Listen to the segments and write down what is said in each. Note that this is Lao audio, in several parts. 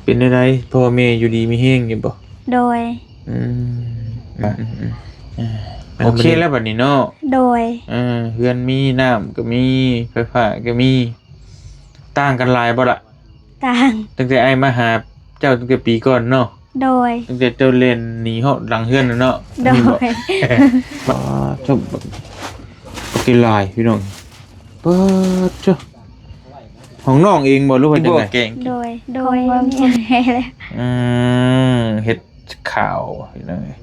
ເປັນແນວໃດ? ພໍ່ແມ່ຢູ່ດີມີແຮງຢູ່ບໍ່? ໂດຍ. ອືມ ອືມ ອືມ ອືມ ອ່າ ໂອເຄແລ້ວບັດນີ້ເນາະ? ໂດຍ. ເອີ ເຮືອນມີ ນ້ຳກໍມີ ໄຟຟ້າກໍມີ. ຕ່າງກັນຫຼາຍບໍ່ລະ? ຕ່າງ. ຕັ້ງແຕ່ອ້າຍມາຫາເຈົ້າຕັ້ງແຕ່ປີກ່ອນເນາະ? ໂດຍ. ຕັ້ງແຕ່ເຈົ້າແລ່ນໜີຮອດຫຼັງເຮືອນນະເນາະ? ໂດຍ. ປາດໂທ້ ບັກ ບັກຫຼາຍພີ່ນ້ອງ. ປາດໂທ້ ຂອງນ້ອງເອງບໍ່ ຫຼືວ່າຈັ່ງໃດ? ໂດຍ ໂດຍ. ຂອງນ້ອງເອງ. ອືມ ເຮັດຂາວພີ່ນ້ອງເອີຍ.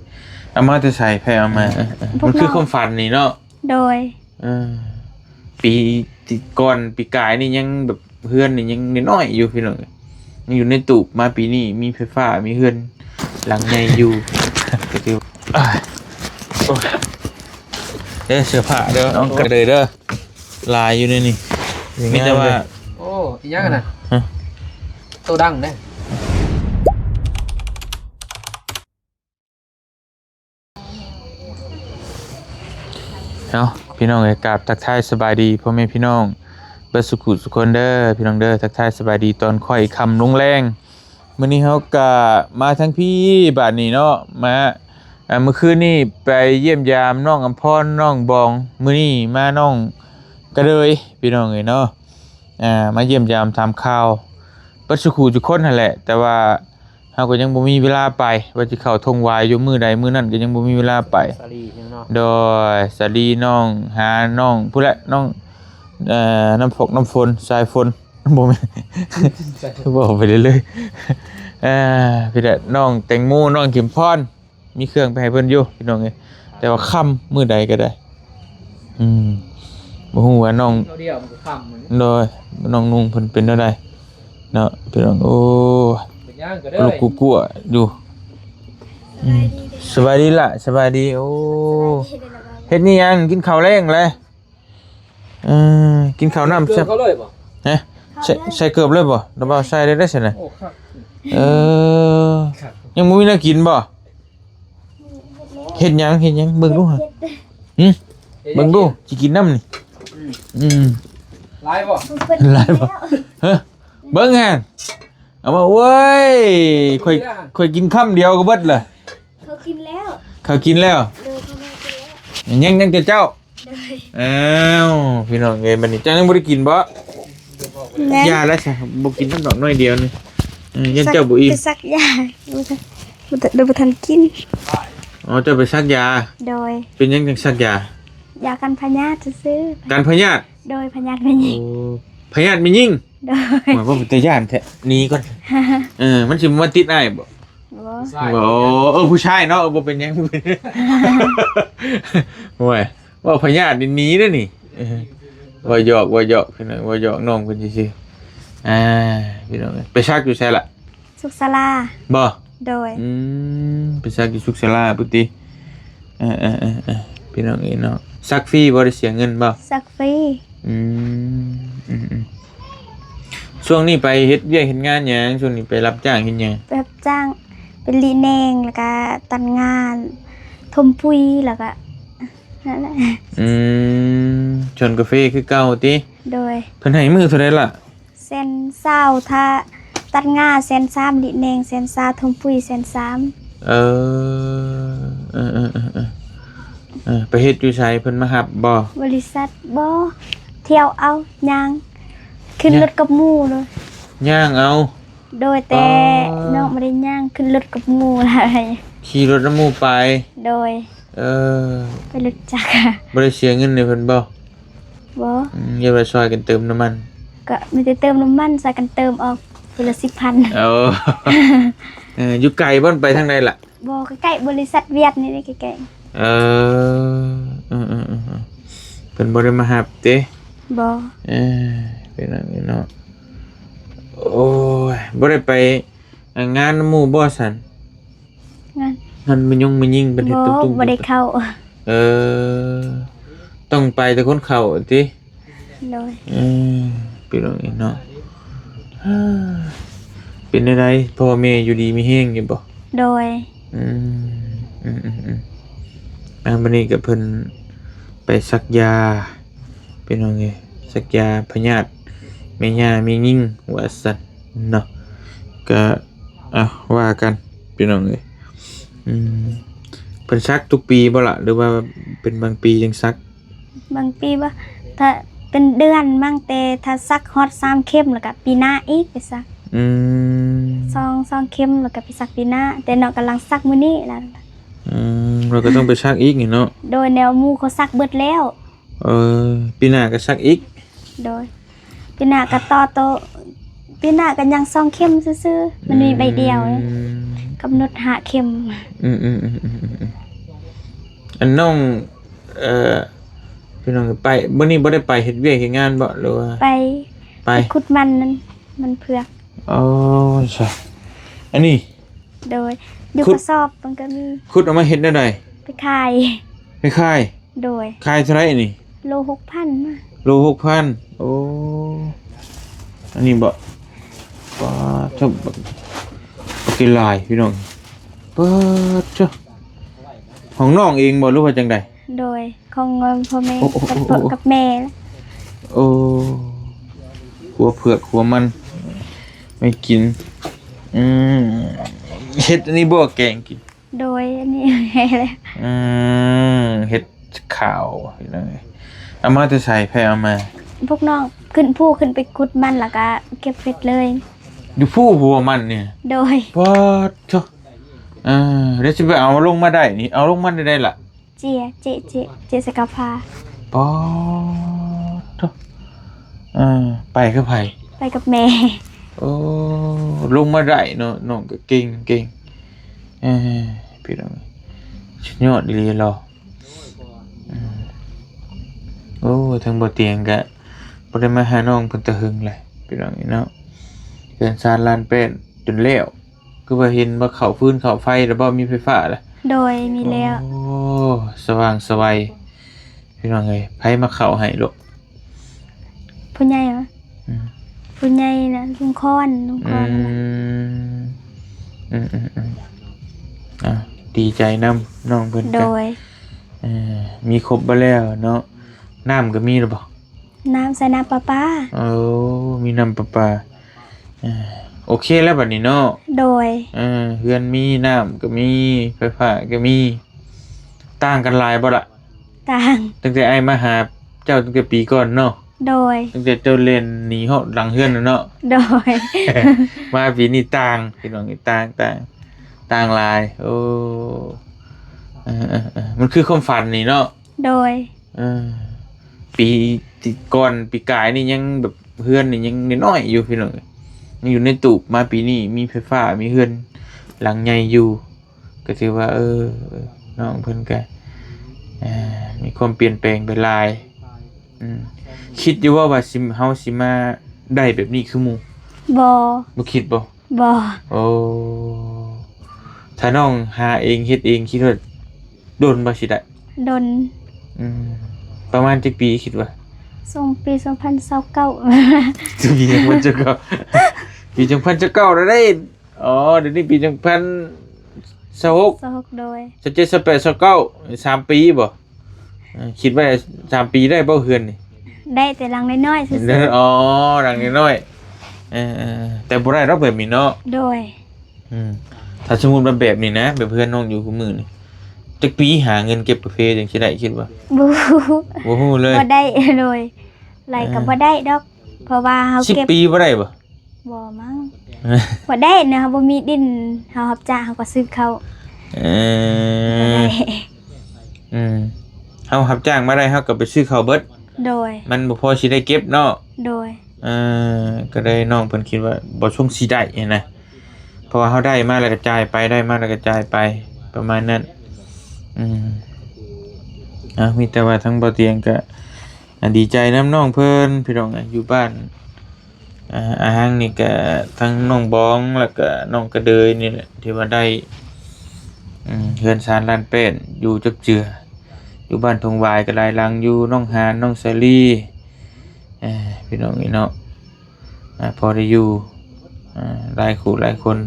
ເອົາມາແຕ່ໃສ? ໃຜເອົາມາ? ເອີ ເອີ ເອີ ມັນຄືຄວາມຝັນນີ້ເນາະ? ໂດຍ. ເອີ ປີທີ່ກ່ອນ ປີກາຍນີ້ຍັງແບບ ເຮືອນນີ້ຍັງນ້ອຍໆຢູ່ພີ່ນ້ອງເອີຍ ຍັງຢູ່ໃນຕູບ. ມາປີນີ້ມີໄຟຟ້າ ມີເຮືອນຫຼັງໃຫຍ່ຢູ່ ກໍຖືວ່າ ໂອ້ຍ ເດ້ ເສື້ອຜ້າເດີ ນ້ອງກະເດີຍເດີ ຫຼາຍຢູ່ໃນນີ້. ມີແຕ່ວ່າ ໂອ້ ອີຫຍັງຫັ້ນນະ? ຮະ? ໂຕດັງເດ້. ເອົາ ພີ່ນ້ອງເອີຍ ກາບທັກທາຍສະບາຍດີພໍ່ແມ່ພີ່ນ້ອງເບິດສຸຂຸສຸຄົນເດີ ພີ່ນ້ອງເດີ. ທັກທາຍສະບາຍດີຕອນຄ່ອຍຄ່ຳລົງແລງ. ມື້ນີ້ເຮົາກະມາທາງພີ້ບາດນີ້ເນາະ ມາ ອ່າ ມື້ຄືນນີ້ໄປຢ້ຽມຢາມນ້ອງອຳພອນ ນ້ອງບອງ ມື້ນີ້ມານ້ອງກະເດີຍ ພີ່ນ້ອງເອີຍເນາະ. ອ່າ ມາຢ້ຽມຢາມຖາມຂ່າວເບິດສຸຂຸສຸຄົນຫັ້ນແຫຼະ ແຕ່ວ່າ ເຮົາກໍຍັງບໍ່ມີເວລາໄປ ວ່າຊິເຂົ້າທົ່ງຫວາຍຢູ່ມື້ໃດມື້ນັ້ນ ກໍຍັງບໍ່ມີເວລາໄປ. ສາລີຍັງເນາະ. ໂດຍ ສາລີນ້ອງ ຫານ້ອງ ພຸ້ນແຫຼະ ນ້ອງ ເອີ ນ້ຳຟອກນ້ຳຝົນ ສາຍຝົນ ບໍ່ແມ່ນ ເວົ້າໄປເລື້ອຍໆ. ເອີ ພຸ້ນແຫຼະ ນ້ອງແຕງໂມ ນ້ອງເຂັມພອນ ມີເຄື່ອງໄປໃຫ້ເພິ່ນຢູ່ພີ່ນ້ອງເອີຍ ແຕ່ວ່າຄ່ຳມື້ໃດກໍໄດ້. ອືມ ບໍ່ຮູ້ວ່ານ້ອງ ເຮົາດຽວມັນກໍຄ່ຳ. ໂດຍ ນ້ອງນຸ່ງເພິ່ນເປັນແນວໃດເນາະ ພີ່ນ້ອງ. ໂອ້ ເປັນຫຍັງກໍໄດ້ ລຸກກົວໆຢູ່. ອືມ ສະບາຍດີລະ ສະບາຍດີ. ໂອ້ ເຮັດນີ້ຫຍັງ? ກິນເຂົ້າແລງແລ້ວ? ເອີ ກິນເຂົ້ານ້ຳ ໃສ່ເກີບເລີຍບໍ່? ຮະ? ໃສ່ ໃສ່ເກີບເລີຍບໍ່? ລະບ່າວໃສ່ໄດ້ໄດ໋ຊັ້ນນະ. ໂອ້ ຄັກ. ເອີ ຄັກ. ຍັງບໍ່ມີແນວກິນບໍ່? ເຮັດຫຍັງ ເຮັດຫຍັງ ເບິ່ງດູຫະ. ຫຶ ເບິ່ງດູ ຊິກິນນ້ຳນີ້. ອືມ ອືມ ຫຼາຍບໍ່? ຫຼາຍບໍ່? ຮະ ເບິ່ງຫັ້ນ ເອົາມາ. ໂອ້ຍ ຂ້ອຍ ຂ້ອຍກິນຄຳດຽວກໍເບິດລະ. ເຂົາກິນແລ້ວ ເຂົາກິນແລ້ວ. ໂດຍ ເຂົາກິນແລ້ວ. ຍັງ ຍັງແຕ່ເຈົ້າ. ໂດຍ. ອ້າວ ພີ່ນ້ອງເອີຍ ບັດນີ້ເຈົ້າຍັງບໍ່ໄດ້ກິນບໍ່? ຍັງ. ຢ່າລະຊະ ບໍ່ກິນນຳດອກໜ້ອຍດຽວນີ້. ເອີ ຢ້ານເຈົ້າບໍ່ອີ່ມ ໄປສັກຢາ ບໍ່ທັນ ບໍ່ທັນ ບໍ່ທັນກິນ. ອໍ ເຈົ້າໄປສັກຢາ. ໂດຍ. ເປັນຫຍັງຈັ່ງສັກຢາ? ຢາກັນພະຍາດຊື່ໆ. ກັນພະຍາດ? ໂດຍ ພະຍາດແມ່ຍິງ. ໂອ້ ພະຍາດແມ່ຍິງ. ໂດຍ. ໂອ້ຍ ເວົ້າເປັນຕາຢ້ານແທ້ ໜີກ່ອນ. ເອີ ມັນຊິມາຕິດອ້າຍບໍ່? ບໍ່ ບໍ່. ເອີ ຜູ້ຊາຍເນາະ ເອີ ບໍ່ເປັນຫຍັງ ບໍ່ເປັນຫຍັງ. ໂອ້ຍ ເວົ້າພະຍາດນີ້ໜີເດ້ນີ້. ເອີ ເວົ້າຫຍອກ ເວົ້າຫຍອກ ພີ່ນ້ອງ ເວົ້າຫຍອກນ້ອງເພິ່ນຊື່ໆ. ອ່າ ພີ່ນ້ອງເອີຍ ໄປສັກຢູ່ໃສລະ? ສຸກສາລາ. ບໍ່? ໂດຍ. ອືມ ໄປສັກຢູ່ສຸກສາລາພຸ້ນຕິ. ເອີໆໆໆ ພີ່ນ້ອງເອີຍເນາະ ສັກຟຣີບໍ່ ໄດ້ເສຍເງິນບໍ່? ສັກຟຣີ. ອືມ ອືມໆ ຊ່ວງນີ້ໄປເຮັດວຽກເຮັດງານຫຍັງ? ຊ່ວງນີ້ໄປຮັບຈ້າງເຮັດຫຍັງ? ໄປຮັບຈ້າງເປັນລີແນງ ແລ້ວກະຕັດຫຍ້າ ຖົມປຸຍ ແລ້ວກະນັ້ນແຫຼະ. ອືມ ສວນກາເຟຄືເກົ່າຕິ? ໂດຍ. ເພິ່ນໃຫ້ມື້ເທົ່າໃດລະ? ແສນຊາວ ຖ້າຕັດຫຍ້າແສນສາມ ລີແນງແສນຊາວ ຖົມປຸຍແສນສາມ. ເອີ ເອີໆໆໆ ໄປເຮັດຢູ່ໃສ? ເພິ່ນມາຮັບບໍ່? ບໍລິສັດ. ບໍ່ ທ່ຽວເອົາ ຍ່າງ ຂຶ້ນລົດກັບໝູ່ເລີຍ. ຍ່າງເອົາ? ໂດຍ. ແຕ່ນ້ອງບໍ່ໄດ້ຍ່າງ ຂຶ້ນລົດກັບໝູ່ຫຼາຍ ຂີ່ລົດນຳໝູ່ໄປ. ໂດຍ. ເອີ ໄປລົດຈັກ. ບໍ່ໄດ້ເສຍເງິນໃຫ້ເພິ່ນບໍ່? ບໍ່. ອືມ ຢ່າໄປຊ່ອຍກັນເຕີມນ້ຳມັນ. ກໍມີແຕ່ເຕີມນ້ຳມັນ ຊ່ອຍກັນເຕີມອອກ ຄົນລະສິບພັນ. ເອີ ເອີ ຢູ່ໄກບໍ່? ໄປທາງໃດລະ? ບໍ່ ໃກ້ໆ ບໍລິສັດຫວຽດນີ້ ໃກ້ໆ. ເອີ ເອີໆໆ ເພິ່ນບໍ່ໄດ້ມາຮັບຕິ? ບໍ່. ເອີ ເປັນຫຍັງເນາະ? ໂອ້ຍ ບໍ່ໄດ້ໄປ ອ່າ ງານນຳໝູ່ບໍ່ຊັ້ນ? ງານ ງານແມ່ຍົງແມ່ຍິງເພິ່ນເຮັດ ບໍ່ ຕຸ້ມໆ ບໍ່ໄດ້ເຂົ້າ. ເອີ ຕ້ອງໄປແຕ່ຄົນເຂົ້າຕິ? ໂດຍ. ເອີ ພີ່ນ້ອງເອີຍເນາະ ເປັນແນວໃດ ພໍ່ແມ່ຢູ່ດີມີແຮງຢູ່ບໍ່? ໂດຍ. ອືມ ອືມໆ ອ່າ ມື້ນີ້ກໍເພິ່ນໄປສັກຢາ ພີ່ນ້ອງເອີຍ ສັກຢາພະຍາດແມ່ຍ່າແມ່ຍິງວ່າຊັ້ນເນາະ ກໍ ອ່ະ ວ່າກັນພີ່ນ້ອງເອີຍ. ອືມ ເພິ່ນສັກທຸກປີບໍ່ລະ ຫຼືວ່າເປັນບາງປີຈັ່ງສັກ? ບາງປີບໍ່ ຖ້າເປັນເດືອນມັ້ງ ແຕ່ຖ້າສັກຮອດສາມເຂັມ ແລ້ວກະປີໜ້າອີກໄປສັກ. ອືມ ສອງ ສອງເຂັມ ແລ້ວກະໄປສັກປີໜ້າ ແຕ່ນ້ອງກຳລັງສັກມື້ນີ້ລະ. ອືມ ແລ້ວກະຕ້ອງໄປສັກອີກນີ້ເນາະ. ໂດຍ ແນວໝູ່ເຂົາສັກເບິດແລ້ວ. ເອີ ປີໜ້າກະສັກອີກ. ໂດຍ ປີໜ້າກະຕໍ່ໂຕ ປີໜ້າກະຍັງສອງເຂັມຊື່ໆ ມັນມີໃບດຽວ. ອືມ ກຳນົດຫ້າເຂັມ. ອືມໆໆໆໆ ອັນນ້ອງ ເອີ ພີ່ນ້ອງໄປ ມື້ນີ້ບໍ່ໄດ້ໄປເຮັດວຽກເຮັດງານບໍ່ ຫຼືວ່າ? ໄປ ໄປ ໄປຂຸດມັນນັ້ນ ມັນເຜືອກ. ອໍ ຊະ ອັນນີ້ ໂດຍ ຢູ່ ຂຸດ ກະສອບມັນກະມີ. ຂຸດເອົາມາເຮັດແນວໃດ? ໄປຂາຍ. ໄປຂາຍ? ໂດຍ ຂາຍເທົ່າໃດນີ້? ໂລຫົກພັນ. ໂລຫົກພັນ. ໂອ້ ອັນນີ້ບໍ່? ປາດເຖິບ ບັກ ບັກຫຼາຍພີ່ນ້ອງ. ປາດເຖິບ ຂອງນ້ອງເອງບໍ່ ຫຼືວ່າຈັ່ງໃດ? ໂດຍ ຂອງພໍ່ແມ່ ໂອ້ ກັບ ໂອ້ ກັບແມ່. ໂອ້ ຂົ້ວເຜືອກຂົ້ວມັນໄວ້ກິນ. ອືມ ເຮັດອັນນີ້ບໍ່ ແກງກິນ? ໂດຍ ອັນນີ້ແມ່ແຫຼະ. ອືມ ເຮັດຂາວພີ່ນ້ອງເອີຍ. ເອົາມາແຕ່ໃສ? ໃຜເອົາມາ? ພວກນ້ອງຂຶ້ນພູ ຂຶ້ນໄປຂຸດມັນ ແລ້ວກະເກັບເຮັດເລີຍ. ຢູ່ພູ ພູມັນນີ້? ໂດຍ. ປາດໂທ້ ເອີ ແລ້ວຊິໄປເອົາລົງມາໄດ້ນີ້ ເອົາລົງມາໄດ້ລະ? ເຈຍ ເຈ ເຈ ເຈສະກາພາ. ປາດໂທ້ ເອີ ໄປກັບໃຜ? ໄປກັບແມ່. ໂອ້ ລົງມາໄດ້ເນາະ ນ້ອງກໍເກັ່ງ ເກັ່ງ. ເອີ ພີ່ນ້ອງ ສຸດຍອດອີ່ຫຼີລາວ. ອືມ ໂອ້ ທາງບໍ່ຕຽງກະບໍ່ໄດ້ມາຫານ້ອງເພິ່ນແຕ່ຫຶງແຫຼະ ພີ່ນ້ອງເນາະ. ເຮືອນຊານລານແປ້ນຈົນແລ້ວ ຄືວ່າເຫັນວ່າເຂົ້າຟືນເຂົ້າໄຟແລ້ວບໍ່ ມີໄຟຟ້າລະ? ໂດຍ ມີແລ້ວ. ໂອ້ ສະຫວ່າງສະໄຫວ ພີ່ນ້ອງເອີຍ. ໃຜມາເຂົ້າໃຫ້ລູກ? ຜູ້ໃຫຍ່ຫວາ? ອືມ ຜູ້ໃຫຍ່ນະ ລຸງຄອນ ລຸງຄອນ. ອືມ ອືມໆໆ ອ່າ ດີໃຈນຳນ້ອງເພິ່ນ. ໂດຍ. ເອີ ມີຄົບເບິດແລ້ວເນາະ. ນ້ຳກໍມີແລ້ວບໍ່? ນ້ຳໃຊ້ນ້ຳປະປາ. ໂອ້ ມີນ້ຳປະປາ. ເອີ ໂອເຄແລ້ວບັດນີ້ເນາະ. ໂດຍ. ເອີ ເຮືອນມີ ນ້ຳກໍມີ ໄຟຟ້າກໍມີ. ຕ່າງກັນຫຼາຍບໍ່ລະ? ຕ່າງ. ຕັ້ງແຕ່ອ້າຍມາຫາເຈົ້າຕັ້ງແຕ່ປີກ່ອນເນາະ. ໂດຍ. ຕັ້ງແຕ່ເຈົ້າເລ່ນໜີຮອດຫຼັງເຮືອນນະເນາະ. ໂດຍ. ມາປີນີ້ຕ່າງ ພີ່ນ້ອງ ຕ່າງ ຕ່າງ ຕ່າງຫຼາຍ. ໂອ້ ເອີໆໆ ມັນຄືຄວາມຝັນນີ້ເນາະ. ໂດຍ. ເອີ ປີທີ່ກ່ອນ ປີກາຍນີ້ຍັງແບບເຮືອນນີ້ຍັງນ້ອຍໆຢູ່ ພີ່ນ້ອງເອີຍ ຍັງຢູ່ໃນຕູບ. ມາປີນີ້ມີໄຟຟ້າ ມີເຮືອນຫຼັງໃຫຍ່ຢູ່ ກໍຖືວ່າ ເອີ ນ້ອງເພິ່ນກໍ ເອີ ມີຄວາມປ່ຽນແປງໄປຫຼາຍ. ອືມ ຄິດຢູ່ບໍ່ວ່າຊິ ເຮົາຊິມາໄດ້ແບບນີ້ຄືໝູ່? ບໍ່. ບໍ່ຄິດບໍ່? ບໍ່. ໂອ້ ຖ້ານ້ອງຫາເອງເຮັດເອງ ຄິດວ່າດົນບໍ່ຊິໄດ້? ດົນ. ອືມ ປະມານຈັກປີຄິດວ່າ? ຊ່ວງປີສອງພັນຊາວເກົ້າ. ປີສອງພັນຊາວເກົ້າ ປີສອງພັນຊາວເກົ້າແລ້ວເດ້. ອໍ ດຽວນີ້ປີສອງພັນຊາວຫົກ ຊາວຫົກ. ໂດຍ. ຊາວເຈັດ ຊາວແປດ ຊາວເກົ້າ ສາມປີບໍ່? ເອີ ຄິດວ່າສາມປີໄດ້ບໍ່ເຮືອນນີ້? ໄດ້ແຕ່ຫຼັງນ້ອຍໆຊື່ໆ. ອໍ ຫຼັງນ້ອຍໆ. ເອີໆ ແຕ່ບໍ່ໄດ້ດອກແບບນີ້ເນາະ. ໂດຍ. ອືມ ຖ້າສົມມຸດວ່າແບບນີ້ນະ ແບບເຮືອນນ້ອງຢູ່ຄູ່ມື້ນີ້ ຈັກປີຫາເງິນເກັບກາເຟຈັ່ງຊິໄດ້ ຄິດວ່າ? ບໍ່ຮູ້ ບໍ່ຮູ້ເລີຍ. ບໍ່ໄດ້. ໂດຍ. ໄລ່ກໍ ເອີ ບໍ່ໄດ້ດອກ ເພາະວ່າເຮົາເກັບ ສິບປີບໍ່ໄດ້ບໍ່? ບໍ່ມັ້ງ ບໍ່ໄດ້ນະ ເຮົາບໍ່ມີດິນ ເຮົາຮັບຈ້າງ ເຮົາກໍຊື້ເຂົ້າ. ເອີ ບໍ່ໄດ້. ອືມ ເຮົາຮັບຈ້າງມາໄດ້ ເຮົາກໍໄປຊື້ເຂົ້າເບິດ. ໂດຍ. ມັນບໍ່ພໍຊິໄດ້ເກັບເນາະ. ໂດຍ. ເອີ ກໍໄດ້ ນ້ອງເພິ່ນຄິດວ່າບໍ່ຊົງຊິໄດ້ຫັ້ນນະ ເພາະວ່າເຮົາໄດ້ມາແລ້ວກໍຈ່າຍໄປ ໄດ້ມາແລ້ວກໍຈ່າຍໄປ ປະມານນັ້ນ. ອືມ ເອົາ ມີແຕ່ວ່າທາງບໍ່ຕຽງກໍ ອ່າ ດີໃຈນຳນ້ອງເພິ່ນ ພີ່ນ້ອງເອີຍ. ຢູ່ບ້ານ ອ່າ ອາຫັງນີ້ກະທັງນ້ອງບອງ ແລ້ວກະນ້ອງກະເດີຍນີ້ແຫຼະ ທີ່ວ່າໄດ້ ອືມ ເຮືອນຊານລານແປ້ນຢູ່ຈັກເທື່ອ. ຢູ່ບ້ານທົ່ງຫວາຍກະຫຼາຍຫຼັງຢູ່ ນ້ອງຫານ ນ້ອງສາລີ ເອີ ພີ່ນ້ອງເອີຍເນາະ. ອ່າ ພໍໄດ້ຢູ່ ອ່າ ຫຼາຍຄູ່ຫຼາຍຄົນ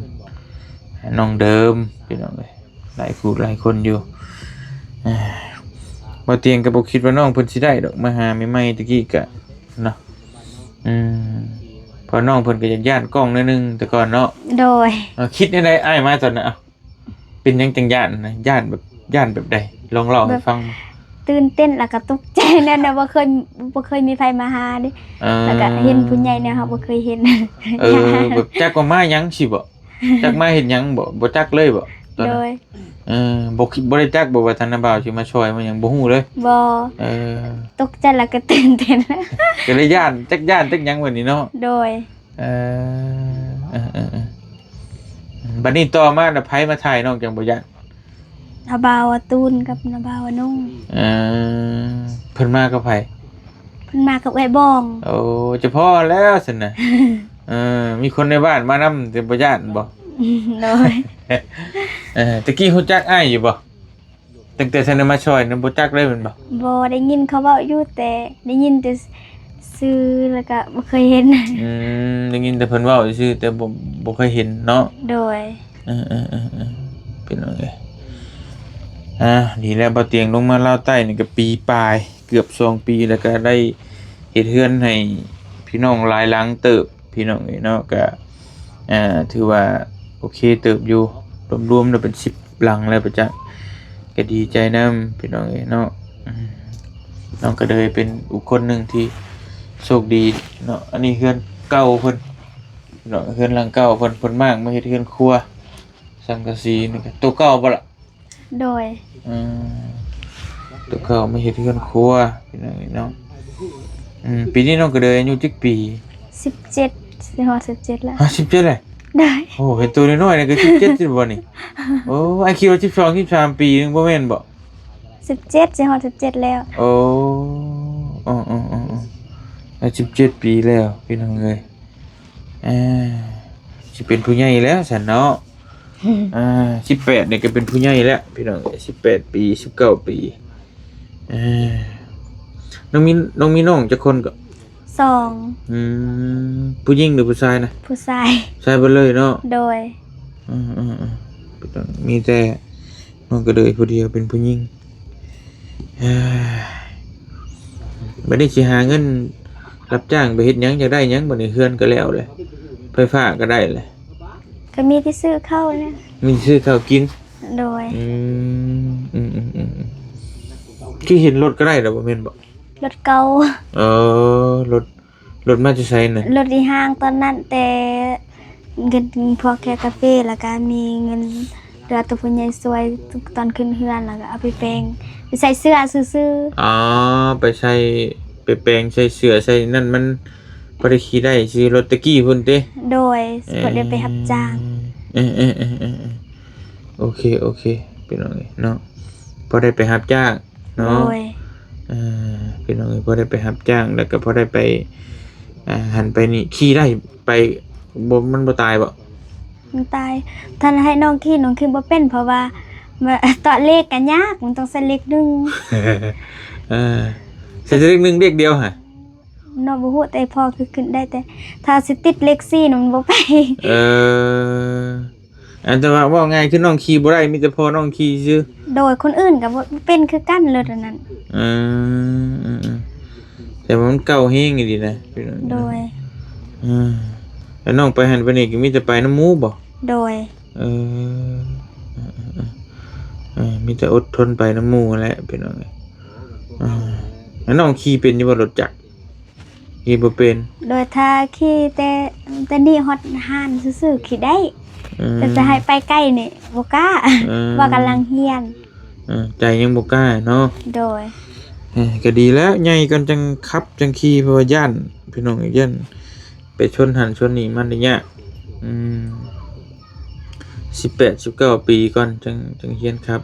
ນ້ອງເດີມ ພີ່ນ້ອງເອີຍ ຫຼາຍຄູ່ຫຼາຍຄົນຢູ່. ອ່າ ບໍ່ຕຽງກໍບໍ່ຄິດວ່ານ້ອງເພິ່ນຊິໄດ້ດອກ ມາຫາໃໝ່ໆຕະກີ້ກະເນາະ. ອືມ ເພາະນ້ອງເພິ່ນກໍຢາກຢ້ານກ້ອງໜ້ອຍໜຶ່ງແຕ່ກ່ອນເນາະ. ໂດຍ. ເອີ ຄິດແນວໃດອ້າຍມາຕອນນັ້ນ? ເອົ້າ ເປັນຫຍັງຈັ່ງຢ້ານນະ? ຢ້ານແບບ ຢ້ານແບບໃດ? ລອງເລົ່າໃຫ້ຟັງ. ແບບຕື່ນເຕັ້ນ ແລ້ວກໍຕົກໃຈແນວ ແນວບໍ່ເຄີຍ ບໍ່ເຄີຍມີໃຜມາຫາເດ້. ເອີ ແລ້ວກໍເຫັນຜູ້ໃຫຍ່ແນວເຮົາບໍ່ເຄີຍເຫັນ. ເອີ ແບບຈັກວ່າມາຫຍັງຊີ້ບໍ? ຈັກມາເຮັດຫຍັງບໍ? ບໍ່ຈັກເລີຍບໍຕອນນັ້ນ? ໂດຍ. ເອີ ບໍ່ຄິດ ບໍ່ໄດ້ຈັກບໍວ່າທາງນ້າບ່າວຊິມາຊ່ອຍມາຫຍັງ? ບໍ່ຮູ້ເລີຍ? ບໍ່. ເອີ ຕົກໃຈແລ້ວກໍຕື່ນເຕັ້ນ ກໍເລີຍຢ້ານ ຈັກຢ້ານຈັກຫຍັງບັດນີ້ເນາະ. ໂດຍ. ເອີ ເອີ ເອີ ເອີ ບັດນີ້ຕໍ່ມານະ ໃຜມາຖ່າຍນ້ອງຈັ່ງບໍ່ຢ້ານ? ນ້າບ່າວອາຕູນກັບນ້າບ່າວອານົງ. ເອີ ເພິ່ນມາກັບໃຜ? ເພິ່ນມາກັບເອື້ອຍບອງ. ໂອ້ ຈະພໍແລ້ວຊັ້ນນະ. ເອີ ມີຄົນໃນບ້ານມານຳ ແຕ່ບໍ່ຢ້ານບໍ? ໂດຍ. ເອີ ຕະກີ້ຮູ້ຈັກອ້າຍຢູ່ບໍ? ຕັ້ງແຕ່ທັນໄດ້ມາຊ່ອຍນະ ບໍ່ຈັກເລີຍແມ່ນບໍ່? ບໍ່ ໄດ້ຍິນເຂົາເວົ້າຢູ່ ແຕ່ໄດ້ຍິນແຕ່ຊື່ ແລ້ວກະບໍ່ເຄີຍເຫັນ. ອືມ ໄດ້ຍິນແຕ່ເພິ່ນເວົ້າຊື່ ແຕ່ບໍ່ ບໍ່ເຄີຍເຫັນເນາະ. ໂດຍ. ເອີໆໆໆ ເປັນຫຍັງເອີຍ? ອ່າ ດີແລ້ວ ບ່າວຕຽງລົງມາລາວໃຕ້ນີ້ກໍປີປາຍ ເກືອບສອງປີ ແລ້ວກໍໄດ້ເຮັດເຮືອນໃຫ້ພີ່ນ້ອງຫຼາຍຫຼັງເຕີບ ພີ່ນ້ອງເອີຍເນາະ. ກໍ ອ່າ ຖືວ່າໂອເຄເຕີບຢູ່ ລວມໆແລ້ວເປັນສິບຫຼັງແລ້ວປະຈັກ ກໍດີໃຈນຳພີ່ນ້ອງເອີຍເນາະ. ອືມ ນ້ອງກໍເລີຍເປັນອີກຄົນໜຶ່ງທີ່ໂຊກດີເນາະ. ອັນນີ້ເຮືອນເກົ່າເພິ່ນເນາະ ເຮືອນຫຼັງເກົ່າເພິ່ນ ເພິ່ນມ້າງມາເຮັດເຮືອນຄົວ ສັງກະສີນີ້ກໍໂຕເກົ່າບໍ່ລະ? ໂດຍ. ອືມ ໂຕເກົ່າມາເຮັດເຮືອນຄົວພີ່ນ້ອງເອີຍເນາະ. ອືມ ປີນີ້ນ້ອງກະເດີຍອາຍຸຈັກປີ? ສິບເຈັດ ຊິຮອດສິບເຈັດແລ້ວ. ຮະ ສິບເຈັດແລ້ວ? ໂດຍ. ໂອ້ ເຫັນໂຕນ້ອຍໆນີ້ກໍສິບເຈັດຊິບໍ່ນີ້? ໂອ້ ອ້າຍຄິດວ່າສິບສອງ ສິບສາມປີໜຶ່ງ ບໍ່ແມ່ນບໍ? ສິບເຈັດ ຊິຮອດສິບເຈັດແລ້ວ. ໂອ້ ເອີໆໆໆ ອາຍຸສິບເຈັດປີແລ້ວພີ່ນ້ອງເອີຍ. ອ່າ ຊິເປັນຜູ້ໃຫຍ່ແລ້ວຊັ້ນເນາະ. ອ່າ ສິບແປດນີ້ກໍເປັນຜູ້ໃຫຍ່ແລ້ວພີ່ນ້ອງເອີຍ ສິບແປດປີ ສິບເກົ້າປີ. ອ່າ ນ້ອງມີ ນ້ອງມີນ້ອງຈັກຄົນກໍ? ສອງ. ອືມ ຜູ້ຍິງຫຼືຜູ້ຊາຍນະ? ຜູ້ຊາຍ. ຊາຍເບິດເລີຍເນາະ? ໂດຍ. ອືມໆ ມີແຕ່ນ້ອງກະເດີຍຜູ້ດຽວເປັນຜູ້ຍິງ. ເອີຍ ບັດນີ້ຊິຫາເງິນຮັບຈ້າງໄປເຮັດຫຍັງ? ຢາກໄດ້ຫຍັງບັດນີ້? ເຮືອນກໍແລ້ວແຫຼະ ໄຟຟ້າກໍໄດ້ແຫຼະ ກໍມີແຕ່ຊື້ເຂົ້ານະ. ມີແຕ່ຊື້ເຂົ້າກິນ? ໂດຍ. ອືມ ອືມໆໆ ຄືເຫັນລົດກໍໄດ້ແລ້ວບໍ່ແມ່ນບໍ? ລົດເກົ່າ. ເອີ ລົດ ລົດມາແຕ່ໃສນະ? ລົດອີ່ຫ້າງຕອນນັ້ນ ແຕ່ເງິນພວກແຄກາເຟ ແລ້ວກະມີເງິນເຫຼືອໂຕຜູ້ໃຫຍ່ຊ່ວຍຕອນຂຶ້ນເຮືອນ ແລ້ວກະເອົາໄປແປງ ໄປໃສ່ເສື້ອຊື່ໆ. ອໍ ໄປໃສ່ ໄປແປງໃສ່ເສື້ອໃສ່ນັ້ນ ມັນພໍໄດ້ຂີ່ໄດ້ຊື່ ລົດແຕ່ກີ້ພຸ້ນຕິ? ໂດຍ. ເອີ ພໍໄດ້ໄປຮັບຈ້າງ. ເອີໆໆໆ ໂອເຄ ໂອເຄ ພີ່ນ້ອງເອີຍເນາະ ພໍໄດ້ໄປຮັບຈ້າງເນາະ. ໂດຍ. ເອີ ພີ່ນ້ອງເອີຍ ພໍໄດ້ໄປຮັບຈ້າງ ແລ້ວກໍພໍໄດ້ໄປ ອ່າ ຫັ້ນໄປນີ້ ຂີ່ໄດ້ໄປ ບໍ່ ມັນບໍ່ຕາຍບໍ? ມັນຕາຍ ຖ້າໃຫ້ນ້ອງຂີ່ ນ້ອງຂີ່ບໍ່ເປັນ ເພາະວ່າ ເຕາະເລກກໍຍາກ ມັນຕ້ອງໃຊ້ເລກໜຶ່ງ. ເອີ ໃຊ້ແຕ່ເລກໜຶ່ງ ເລກດຽວຫະ? ນ້ອງບໍ່ຮູ້ ແຕ່ພໍ່ຄືຂຶ້ນໄດ້ ແຕ່ຖ້າຊິຕິດເລກສີ່ ມັນບໍ່ໄປ. ເອີ ອັນ ແຕ່ວ່າເວົ້າງ່າຍຄືນ້ອງຂີ່ບໍ່ໄດ້ ມີແຕ່ພໍ່ນ້ອງຂີ່ຊື່. ໂດຍ. ຄົນອື່ນກໍບໍ່ ບໍ່ເປັນຄືກັນ ລົດອັນນັ້ນ. ເອີ ເອີໆ ແຕ່ວ່າມັນເກົ່າແຮງອີ່ຫຼີນະ. ໂດຍ. ເອີ ແລ້ວນ້ອງໄປຫັ້ນໄປນີ້ກໍມີແຕ່ໄປນຳໝູ່ບໍ? ໂດຍ. ເອີ ເອີ ເອີ ເອີ ມີແຕ່ອົດທົນໄປນຳໝູ່ຫັ້ນແຫຼະ ພີ່ນ້ອງເອີຍ. ເອີ ແລ້ວນ້ອງຂີ່ເປັນຢູ່ບໍ່ ລົດຈັກ? ຂີ່ບໍ່ເປັນ. ໂດຍ. ຖ້າຂີ່ແຕ່ ແຕ່ນີ້ຮອດຮ້ານຊື່ໆ ຂີ່ໄດ້. ອືມ. ແຕ່ຈະໃຫ້ໄປໄກນີ້ບໍ່ກ້າ. ເອີ ວ່າກຳລັງຮຽນ. ເອີ ໃຈຍັງບໍ່ກ້າເນາະ. ໂດຍ. ເອີ ກໍດີແລ້ວ ໃຫຍ່ກ່ອນຈັ່ງຂັບ ຈັ່ງຂີ່ ເພາະວ່າຢ້ານ ພີ່ນ້ອງ ຢ້ານໄປຊົນຫັ້ນຊົນນີ້ ມັນໄດ້ຍາກ. ອືມ. ສິບແປດ ສິບເກົ້າປີກ່ອນ ຈັ່ງ ຈັ່ງຮຽນຂັບ.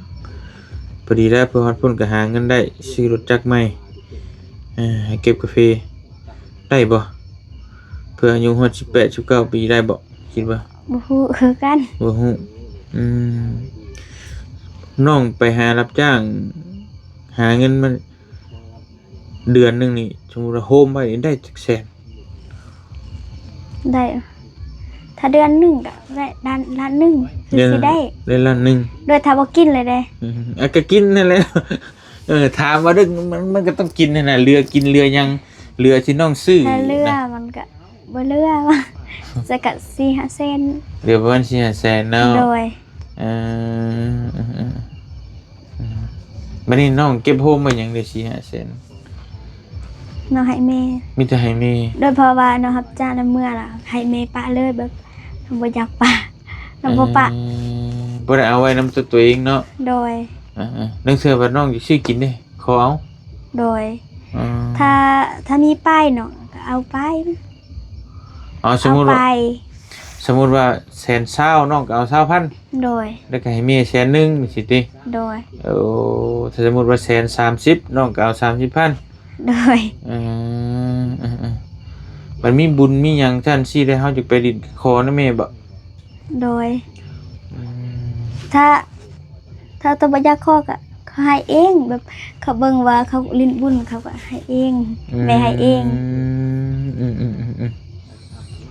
ພໍດີແລ້ວ ເພື່ອຮອດພຸ້ນກໍຫາເງິນໄດ້ ຊື້ລົດຈັກໃໝ່ ເອີ ໃຫ້ເກັບກາເຟ ໄດ້ບໍ່? ເພື່ອອາຍຸຮອດສິບແປດ ສິບເກົ້າປີໄດ້ບໍ່? ຄິດວ່າ ບໍ່ຮູ້ຄືກັນ. ບໍ່ຮູ້. ອືມ. ນ້ອງໄປຫາຮັບຈ້າງ ຫາເງິນມາ ເດືອນໜຶ່ງນີ້ ສົມມຸດວ່າໂຮມໄວ້ນີ້ໄດ້ຈັກແສນ? ໄດ້ ຖ້າເດືອນໜຶ່ງກໍໄດ້ລ້ານ ລ້ານໜຶ່ງ ຄືຊິໄດ້ ໄດ້ລ້ານໜຶ່ງ. ໂດຍ. ຖ້າບໍ່ກິນເລີຍເດ້. ອືມ ອ່ະ ກໍກິນນັ້ນແຫຼະ. ເອີ ຖາມວ່າເລື່ອງມັນ ມັນກໍຕ້ອງກິນຫັ້ນນະ ເຫຼືອກິນເຫຼືອຫຍັງ ເຫຼືອທີ່ນ້ອງຊື້ ຖ້າເຫຼືອນະ ມັນກໍ ບໍ່ເຫຼືອ ຈະກະສີ່ຫ້າແສນ ເຫຼືອປະມານສີ່ຫ້າແສນເນາະ. ໂດຍ ເອີ ເອີ ເອີ ເອີ ບັດນີ້ນ້ອງເກັບໂຮມໄວ້ຫຍັງເດ້ສີ່ຫ້າແສນ? ນ້ອງໃຫ້ແມ່ ມີແຕ່ໃຫ້ແມ່. ໂດຍ ເພາະວ່ານ້ອງຮັບຈ້າງນຳເມືອລະໃຫ້ແມ່ປະເລີຍ ແບບ ນ້ອງບໍ່ຢາກປະ ນ້ອງບໍ່ປະ. ເອີ ບໍ່ໄດ້ເອົາໄວ້ນຳຕົວ ຕົວເອງເນາະ. ໂດຍ ເອີໆ ລາງເທື່ອວ່ານ້ອງຢາກຊື້ກິນເດ້ ຂໍເອົາ. ໂດຍ ເອີ ຖ້າ ຖ້າມີປ້າຍເນາະ ກໍເອົາປ້າຍ. ເອົາ ສົມມຸດວ່າ ເອົາໄປ ສົມມຸດວ່າແສນຊາວ ນ້ອງກໍເອົາຊາວພັນ. ໂດຍ ແລ້ວກໍໃຫ້ແມ່ແສນໜຶ່ງຊີ້ຕິ. ໂດຍ ໂອ້ ຖ້າສົມມຸດວ່າແສນສາມສິບ ນ້ອງກໍເອົາສາມສິບພັນ. ໂດຍ ເອີ ເອີ ເອີ ມັນມີບຸນມີຫຍັງຊັ້ນຊີ້ ແລ້ວເຮົາຈະໄປຫຼິ້ນຂໍນຳແມ່ບໍ? ໂດຍ ອືມ ຖ້າ ຖ້າຕົວບໍ່ຢາກຂໍກໍເຂົາໃຫ້ເອງ ແບບເຂົາເບິ່ງວ່າເຂົາຫຼິ້ນບຸນ ເຂົາກໍໃຫ້ເອງ. ອືມ ແມ່ໃຫ້ເອງ. ອືມ ອືມ ອືມ ອືມ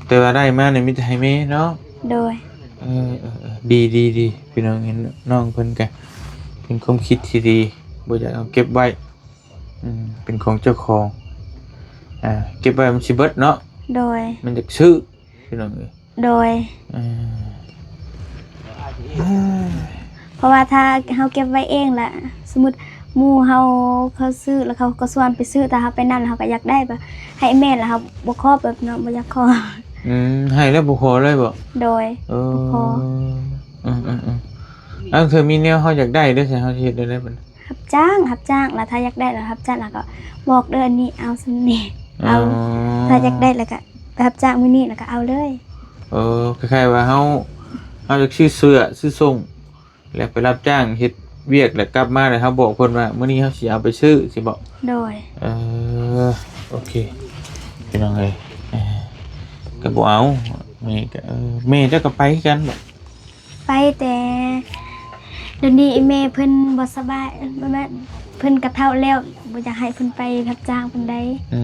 ແຕ່ວ່າໄດ້ມານີ້ມີແຕ່ໃຫ້ແມ່ເນາະ. ໂດຍ ເອີ ເອີ ເອີ ດີ ດີ ດີ ພີ່ນ້ອງເຫັນນ້ອງເພິ່ນກະເປັນຄວາມຄິດທີ່ດີ ບໍ່ຢາກເອົາເກັບໄວ້. ອືມ ເປັນຂອງເຈົ້າຂອງ ອ່າ ເກັບໄວ້ມັນຊິເບິດເນາະ. ໂດຍ ມັນຢາກຊື້ ພີ່ນ້ອງເອີຍ. ໂດຍ ເອີ ເພາະວ່າຖ້າເຮົາເກັບໄວ້ເອງລະ ສົມມຸດໝູ່ເຮົາເຂົາຊື້ ລະເຂົາກໍຊວນໄປຊື້ ຖ້າເຮົາໄປນັ້ນລະເຮົາກໍຢາກໄດ້ ແບບໃຫ້ແມ່ນລະເຮົາບໍ່ຂໍ ແບບເນາະ ບໍ່ຢາກຂໍ. ອືມ ໃຫ້ແລ້ວບໍ່ຂໍເລີຍບໍ? ໂດຍ ເອີ ບໍ່ຂໍ. ອືມໆໆ ລາງເທື່ອມີແນວເຮົາຢາກໄດ້ເດ້ ໃສ່ເຮົາຊິເຮັດແນວໃດບັດນີ້? ຮັບຈ້າງ ຮັບຈ້າງ ລະຖ້າຢາກໄດ້ລະຮັບຈ້າງ ລະກໍບອກເດີ ອັນນີ້ເອົາສ່ຳນີ້ ເອົາ. ອໍ ຖ້າຢາກໄດ້ລະກະໄປຮັບຈ້າງມື້ນີ້ລະກະເອົາເລີຍ. ເອີ ຄ້າຍໆວ່າເຮົາ ເຮົາຢາກຊື້ເສື້ອຊື້ສົ້ງ ແລ້ວໄປຮັບຈ້າງເຮັດວຽກ ແລ້ວກັບມາແລ້ວເຮົາບອກເພິ່ນວ່າມື້ນີ້ເຮົາຊິເອົາໄປຊື້ຊີ້ບໍ? ໂດຍ ເອີ ໂອເຄ ພີ່ນ້ອງເອີຍ ເອີ ກໍບໍ່ເອົາ ແມ່ກໍ ເອີ ແມ່ເຈົ້າກໍໄປຄືກັນບໍ? ໄປແຕ່ດຽວນີ້ແມ່ເພິ່ນບໍ່ສະບາຍ ແມ່ນ ເພິ່ນກະເຖົ້າແລ້ວ ບໍ່ຢາກໃຫ້ເພິ່ນໄປຮັບຈ້າງປານໃດ. ອື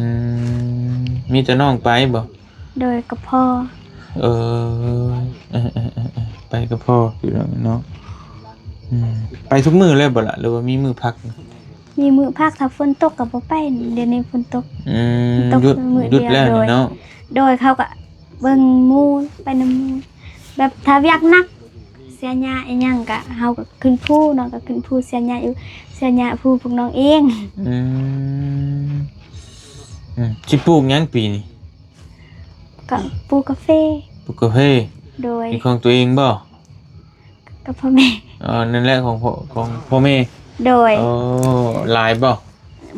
ມ ມີແຕ່ນ້ອງໄປບໍ? ໂດຍ ກັບພໍ່. ເອີ ເອີ ເອີ ເອີ ໄປກັບພໍ່ພີ່ນ້ອງເນາະ. ອືມ ໄປທຸກມື້ເລີຍບໍລະ ຫຼືວ່າມີມື້ພັກ? ມີມື້ພັກ ຖ້າຝົນຕົກກໍບໍ່ໄປ. ດຽວນີ້ຝົນຕົກ. ອືມ ຕົກມື້ດຽວ. ຢຸດແລ້ວນີ້ເນາະ. ໂດຍ ເຂົາກໍເບິ່ງໝູ່ ໄປນຳໝູ່ ແບບຖ້າວຽກໜັກ ເສຍຫຍ້າອີ່ຫຍັງກະ ເຮົາກໍຂຶ້ນພູເນາະ ກໍຂຶ້ນພູເສຍຫຍ້າຢູ່ ເສຍຫຍ້າພູພວກນ້ອງເອງ. ອືມ ອືມ ຊິປູກຫຍັງປີນີ້? ກໍປູກກາເຟ. ປູກກາເຟ. ໂດຍ. ເປັນຂອງຕົວເອງບໍ່? ກັບພໍ່ແມ່. ອໍ ນັ້ນແຫຼະ ຂອງພໍ່ ຂອງພໍ່ແມ່. ໂດຍ. ໂອ້ ຫຼາຍບໍ່?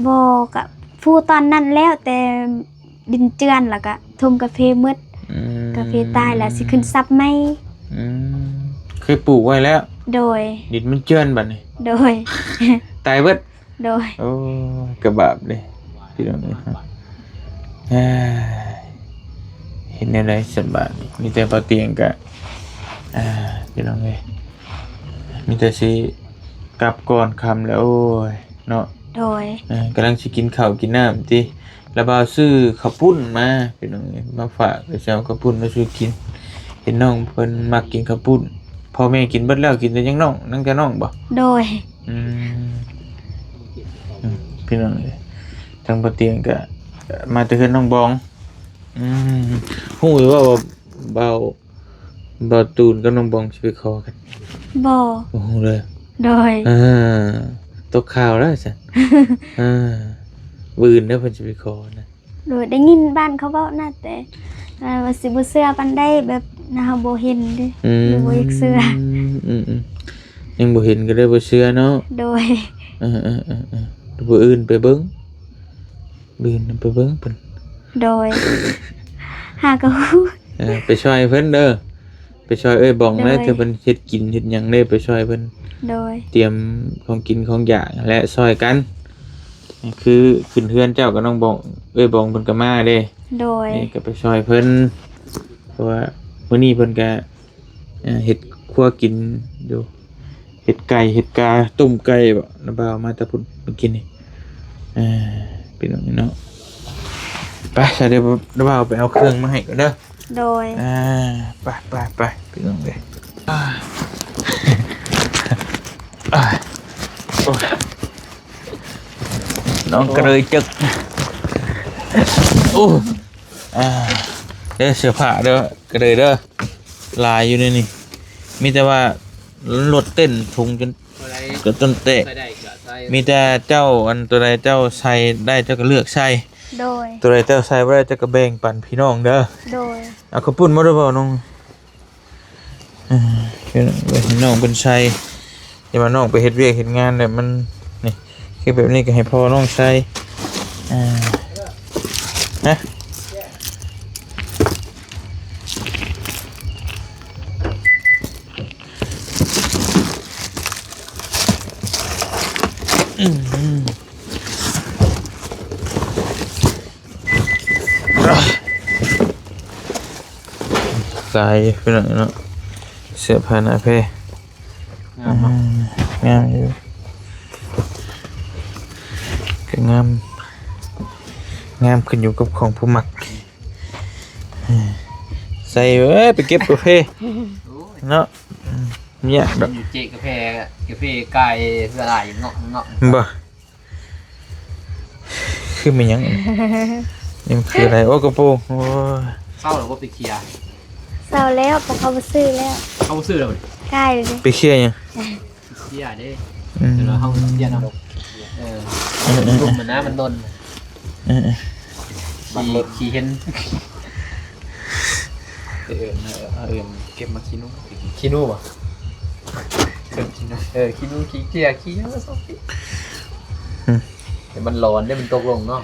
ບໍ່ ກະປູຕອນນັ້ນແລ້ວ ແຕ່ດິນເຈື່ອນ ແລ້ວກະຖົ່ມກາເຟໝົດ. ອືມ ກາເຟຕາຍແລ້ວ ຊິຂຶ້ນສັບໃໝ່. ອືມ ເຄີຍປູກໄວ້ແລ້ວ. ໂດຍ. ດິນມັນເຈື່ອນບັດນີ້. ໂດຍ. ຕາຍເບິດ. ໂດຍ. ໂອ້ ກະບາບເດ້ພີ່ນ້ອງເອີຍ. ເຮັດແນວໃດສະບາດນີ້ ມີແຕ່ບ່າວຕຽງກະ ພີ່ນ້ອງເອີຍ ມີແຕ່ຊິກັບກ່ອນຄ່ຳແລ້ວ ໂອ້ຍ ເນາະ. ໂດຍ. ເອີ ກຳລັງຊິກິນເຂົ້າກິນນ້ຳຕິ ລະບ່າວຊື້ເຂົ້າປຸ້ນມາພີ່ນ້ອງເອີຍ ມາຝາກ ເອີ ຊິເອົາເຂົ້າປຸ້ນມາສູ່ກິນ. ເຫັນນ້ອງເພິ່ນມັກກິນເຂົ້າປຸ້ນ. ພໍ່ແມ່ກິນເບິດແລ້ວ ກິນແຕ່ຍັງນ້ອງ ຍັງແຕ່ນ້ອງບໍ? ໂດຍ. ອືມ ອືມ ພີ່ນ້ອງເອີຍ ທາງບ່າວຕຽງກະມາແຕ່ເຮືອນນ້ອງບອງ. ອືມ ຮູ້ຢູ່ວ່າ ວ່າບ່າວ ບ່າວຕູນກັບນ້ອງບອງຊິໄປຂໍກັນ? ບໍ່ ບໍ່ຮູ້ເລີຍ. ໂດຍ. ເອີ ຕົກຂ່າວແລ້ວຊັ້ນ. ເອີ ມື້ອື່ນເດີເພິ່ນຊິໄປຂໍນະ. ໂດຍ ໄດ້ຍິນບ້ານເຂົາເວົ້ານະ ແຕ່ວ່າຊິບໍ່ເຊື່ອປານໃດ ແບບເຮົາບໍ່ເຫັນເດ້. ອືມ ບໍ່ຢາກເຊື່ອ. ອືມໆ ຍັງບໍ່ເຫັນກໍເລີຍບໍ່ເຊື່ອເນາະ. ໂດຍ. ເອີໆໆ ມື້ອື່ນໄປເບິ່ງ ມື້ອື່ນໄປເບິ່ງເພິ່ນ. ໂດຍ. ຫາກໍຮູ້. ເອີ ໄປຊ່ອຍເພິ່ນເດີ ໄປຊ່ອຍເອື້ອຍບອງເດີ. ໂດຍ. ເທື່ອເພິ່ນເຮັດກິນເຮັດຫຍັງເດ້ ໄປຊ່ອຍເພິ່ນ. ໂດຍ. ຕຽມຂອງກິນຂອງຢາກແລະ ຊ່ອຍກັນ ຄືຂຶ້ນເຮືອນເຈົ້າກັບນ້ອງບອງ ເອື້ອຍບອງເພິ່ນກໍມາເດ້. ໂດຍ. ນີ້ກໍໄປຊ່ອຍເພິ່ນ ເພາະວ່າມື້ນີ້ເພິ່ນກໍ ເອີ ເຮັດຄົວກິນຢູ່ ເຮັດໄກ່ເຮັດກາ ຕົ້ມໄກ່ບໍ ນ້າບ່າວມາແຕ່ພຸ້ນມື້ກີ້ນີ້. ເອີ ພີ່ນ້ອງເນາະ ໄປ ສະເດ ນ້າບ່າວໄປເອົາເຄື່ອງມາໃຫ້ກ່ອນເດີ. ໂດຍ. ອ່າ ໄປໆໆ ພີ່ນ້ອງເອີຍ. ໂອ້ຍ ນ້ອງກະເລີຍເຈິກ. ໂອ້ ອ່າ ເດີ ເສື້ອຜ້າເດີ ກະເດີຍເດີ ຫຼາຍຢູ່ໃນນີ້ ມີແຕ່ວ່າລົດເຕັ້ນທຸງຈົນ ໂຕໃດ ກະຈົນແຕກ ໃສ່ໄດ້ກະໃສ່ ມີແຕ່ເຈົ້າ ອັນໂຕໃດເຈົ້າໃສ່ໄດ້ເຈົ້າກະເລືອກໃສ່ ໂດຍ ໂຕໃດເຈົ້າໃສ່ບໍ່ໄດ້ເຈົ້າກະແບ່ງປັນພີ່ນ້ອງເດີ ໂດຍ ເອົາເຂົ້າປຸ້ນມາດ້ວຍບໍ່ນ້ອງ? ເອີ ໃຫ້ນ້ອງເພິ່ນໃສ່ ຢ່າວ່ານ້ອງໄປເຮັດວຽກເຮັດງານແລ້ວມັນ ນີ້ ຄືແບບນີ້ກະໃຫ້ພໍ່ນ້ອງໃສ່ ອ່າ ຮະ ອືມ ຫຼາຍພີ່ນ້ອງເນາະ ເສື້ອຜ້າໜ້າແພ ງາມເນາະ ອືມ ງາມຢູ່ ກະງາມ ງາມຂຶ້ນຢູ່ກັບຂອງຜູ້ມັກ ໃສ່ເອີຍ ໄປເກັບກາເຟ ໂອ້ຍ ເນາະ ອືມ ເນຍດອກ ຢູ່ເຈກາເຟ ກາເຟກາຍລະລາຍເນາະ ເນາະ ບໍ່ ຄືແມ່ນຫຍັງ? ນີ້ມັນຄືອະໄລ? ໂອ້ ກະໂປງ ໂອ້ຍ ເຊົາແລ້ວບໍ່ໄປເຄຍ? ເຊົາແລ້ວ ພວກເຂົາບໍ່ຊື້ແລ້ວ ເຂົາບໍ່ຊື້ແລ້ວ ກາຍເລີຍ ໄປເຄຍຫຍັງ? ເຄຍເດ້ ອືມ ແຕ່ວ່າເຮົາເຄຍນຳ ເອີ ເອີ ເອີ ເອີ ມັນນະ ມັນດົນ ເອີ ເອີ ຂີ່ ຂີ່ເຫັນ ເອີ ເອີ ເອີ ເກັບໝາກຂີ້ໜູ ຂີ້ໜູບໍ່? ເອີ ຂີ້ໜູ ເອີ ຂີ້ໜູ ຂີ້ເຈຍ ຂີ້ຫຍັງກໍຊອກ ອືມ ແຕ່ມັນຮ້ອນເດ້ ມັນຕົກລົງເນາະ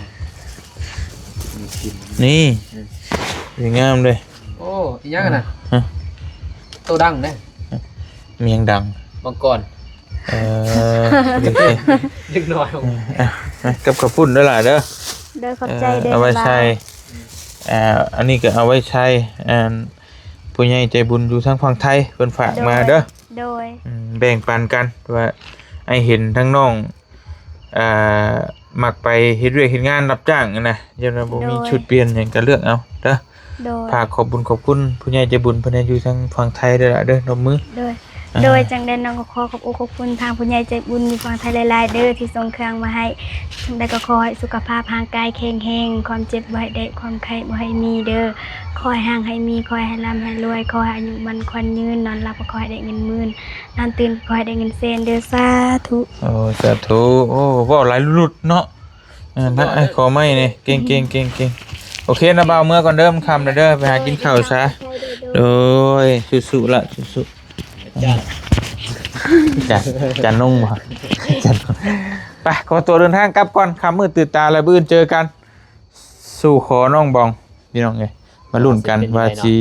ນີ້ ນີ້ ອືມ ງາມເດ້ ໂອ້ ອີຫຍັງຫັ້ນນະ? ຮະ ໂຕດັງເດ້ ມີຫຍັງດັງ? ມັງກອນ ເອີ ເດັກນ້ອຍ ເອີ ກັບເຂົ້າປຸ້ນເດີຫຼ້າເດີ ໂດຍ ຂອບໃຈເດີ ເອີ ເອົາໄວ້ໃສ່ ບ່າວ ອ່າ ອັນນີ້ກະເອົາໄວ້ໃສ່ ອັນ ຜູ້ໃຫຍ່ໃຈບຸນຢູ່ທາງຝັ່ງໄທເພິ່ນຝາກມາເດີ ໂດຍ ໂດຍ ອືມ ແບ່ງປັນກັນ ວ່າອ້າຍເຫັນທາງນ້ອງ ອ່າ ມັກໄປເຮັດວຽກເຮັດງານຮັບຈ້າງຫັ້ນນະ ຢ້ານວ່າບໍ່ມີ ໂດຍ ຊຸດປ່ຽນຫຍັງກະເລືອກເອົາເດີ ໂດຍ ຝາກຂອບບຸນຂອບຄຸນຜູ້ໃຫຍ່ໃຈບຸນເພິ່ນໃຫ້ຢູ່ທາງຝັ່ງໄທເດີລະເດີ ນົບມື ໂດຍ ອ່າ ໂດຍ ຈັ່ງໃດນ້ອງກໍຂໍຂອບອົກຂອບຄຸນທາງຜູ້ໃຫຍ່ໃຈບຸນຢູ່ຝັ່ງໄທຫຼາຍໆເດີ ທີ່ສົ່ງເຄື່ອງມາໃຫ້ ຈັ່ງໃດກໍຂໍໃຫ້ສຸຂະພາບຮ່າງກາຍແຂງແຮງ ຄວາມເຈັບບໍ່ໃຫ້ໄດ້ ຄວາມໄຂ້ບໍ່ໃຫ້ມີເດີ ຂໍໃຫ້ຮັ່ງໃຫ້ມີ ຂໍໃຫ້ຮ່ຳໃຫ້ລວຍ ຂໍໃຫ້ອາຍຸໝັ້ນຂວັນຍືນ ນອນຫຼັບກໍຂໍໃຫ້ໄດ້ເງິນໝື່ນ ນອນຕື່ນກໍຂໍໃຫ້ໄດ້ເງິນແສນເດີ ສາທຸ ໂອ້ ສາທຸ ໂອ້ ເວົ້າຫຼາຍລຸດເນາະ ເອີ ມາ ຂໍໄມ້ນີ້ ເກັ່ງໆໆໆ ໂອເຄນະ ບ່າວ ເມືອກ່ອນເດີ ມັນຄ່ຳແລ້ວເດີ ໄປຫາກິນເຂົ້າຊະ ໂດຍ ສູ້ໆລະ ສູ້ໆ ອາຈານ ອາຈານ ອາຈານນົງບໍ່ ອາຈານ ໄປ ຂໍຕົວເດີນທາງກັບກ່ອນ ຄ່ຳມືດຕື່ນຕາແລ້ວ ມື້ອື່ນເຈີກັນ ສູ່ຂໍນ້ອງບອງ ພີ່ນ້ອງເອີຍ ມາລຸ້ນກັນວ່າຊິ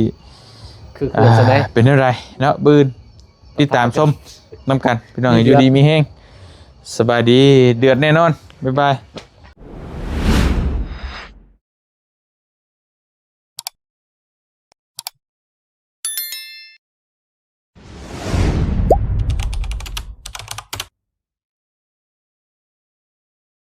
ຄືເປັນຈັ່ງໃດ ອ່າ ເປັນແນວໃດເນາະ ມື້ອື່ນ ຕິດຕາມຊົມນຳກັນ ພີ່ນ້ອງເອີຍ ຢູ່ດີມີແຮງ ສະບາຍດີ ເດືອດແນ່ນອນ ບາຍບາຍ.